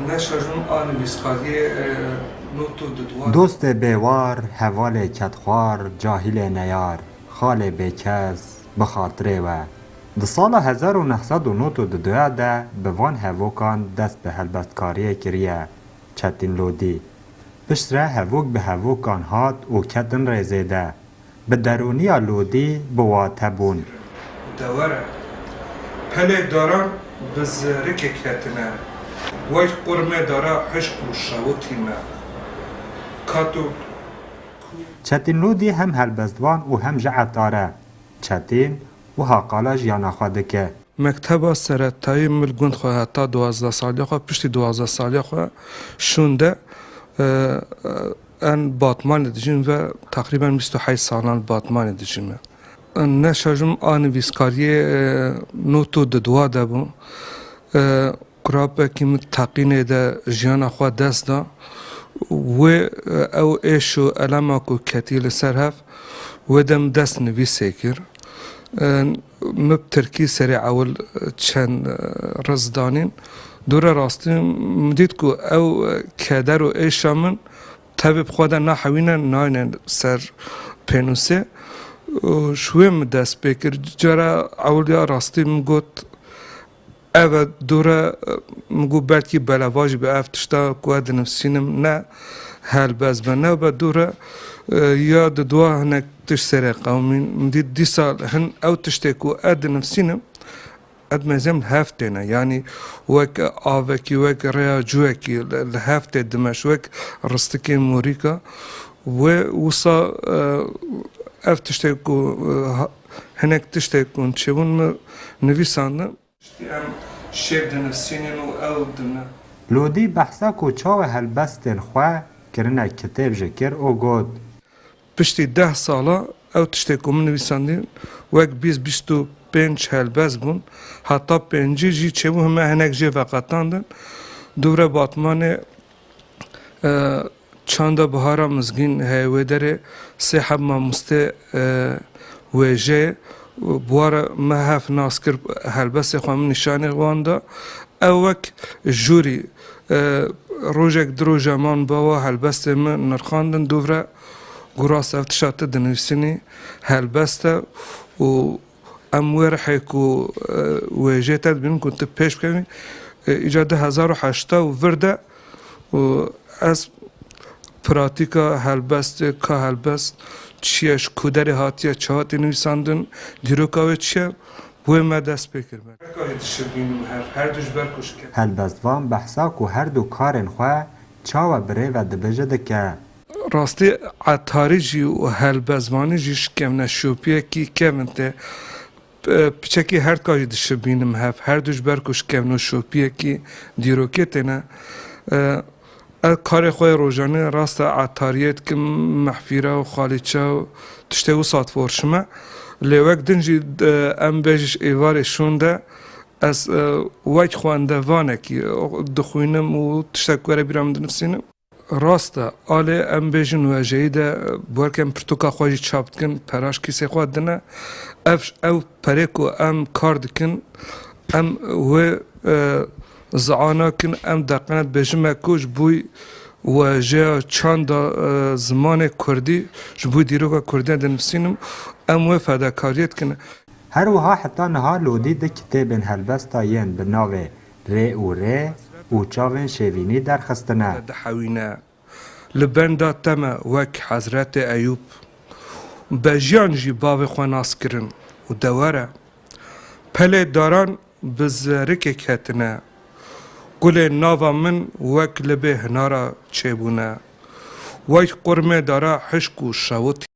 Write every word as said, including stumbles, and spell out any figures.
Neşajim a nivîskariyê, e, not û didwar. Dostê bêwar, hevalê kedxwar, cahilê neyar, xalê bêkes, bi xatirê we. Di sala hezar û neh sed û nod û duduya de bi van hevokan dest bi helbestkariyê kiriye Çetîn Lodî. Piştre hevok bi hevokan hat û ketin rêzê de. Bi derûniya Lodî bi wate bûn. De were, pelê daran bi zerikê ketine, wek qurmê dara hişk û şewitî me. Kato Çetîn Lodî hem helbestvan û hem jî etar e. Çetîn wiha qala jiyana xwe dike. Mekteba seretayî min li gund xwe heta duwazdeh saliya xwe, piştî duwazdeh saliya xwe şûnde, e, e, en Batmanê dijîm ve teqrîben bîst û heşt salan li Batmanê dijîme. Neşajim a nivîskariyê, e, not û didwa de bû. E, Kurapekî min teqînê de jiyana xwe dest da. Wê, e, ew êş û elema ku ketî li ser hev, wê de min dest nivîsê kir. E, Min bi tirkî serê ewil çend, e, riz danîn. Dûre rastî min dît ku ew, e, keder û êşa min tevî bi xwe de nahewîne, nayne ser pênûsê. Û ji wê min dest pê kir. Cara ewil ya rastî min got, Ev e dûre, e, min got belkî beleva jî be ev tişta ku ez dinivîsînim ne helbest be. Ne be dûre, e, ya didwa hinek tişt serê qewimîn. Min dît dîsa hin ew tiştê ku ez dinivîsînim, ez mezem li hev têne. Yanî wek avekî, wek rêya cûyekî li, li hev tê dimeş, wek ristikê morîka. Wê wisa, e, ev tiştê ku, e, ha-, hinek tiştê ku çêbûn min nivîsandin. Em şêv dinivîsînin û ew dine. Lodî behsa ku çawa helbestên xwe kirine kitêb jî kir û got. Piştî deh sala ew tiştê ku min nivîsandî, wek bîst, bîst û pênc helbest bûn. Heta pêncî jî çêbû, heme hinek jê veqetandin. Dûvre Batmanê, e, Çanda Bihara Mizgîn heye wê derê, sê heb mamostê, e, wêjeyê, bi wa re me hev nas kir, helbestê xwe min nîşanê wan da. Ew wek jûrî, e, rojek du roja man ba wa helbestê min nirxandin, dûvre got rast ev tişta tu dinivîsînî helbest e û Em wê rihê ku, e, wêjê te dibînin ku tu pêş bikevî, e, îca du hezar û heşta û vir de û ez pratîka helbestê, ka helbest çi ye, ji ku derê hatiye, çawa tê nivîsandin, dîroka wê çi ye, wê me dest pê kir. Her karî dişibînim hev, her du ji ber ku ji ke- Helbestvan behsa ku her du karên xwe çawa bi rê ve dibe jî dike. Rastî etarî jî û helbestvanî jî ji kevneşopiyekî kevin tê. P-, piçekî her ka jî dişibînim hev. Her du ji ber ku ji kevnoşopiyekî dîrokê têne. E, ez karê xwe yê rojanê rast e etariyê dikim, mehfîra û xalîça û tiştê wisa diforşime. Lê wek din jî, e, em bêjî ji êvarê şûn de ez, e, wek xwendevanekî, e, dixwînim û tiştek were bîra min dinivîsînim. Rast e, alê em bêjin wêjeyî de, e, bi werken pirtûka xwe jî çap dikin, pera ji kîsê xwe dine. Ev, ev perê ku em kar dikin, em wê, e, zi'a nakin, em deqene dibêjime ku ji bo wêjeya çanda, e, zimanê kurdî, ji bo dîroka kurdî dinivîsînim, em wê fedakariyê dikin. Her wiha heta niha Lodî du kitêbên helbesta yên bi navê Rê û Rê û Çavên Şêvînî derxistine. Dihewîne. Li benda te me wek Hezretê Eyûb. Be jiyan jî bavê xwe nas kirin û de were. Pelê daran bi zerikê ketine. Gulê nava min wek libê hinara çêbûne. Wek qurmê dara hişk û şewitî.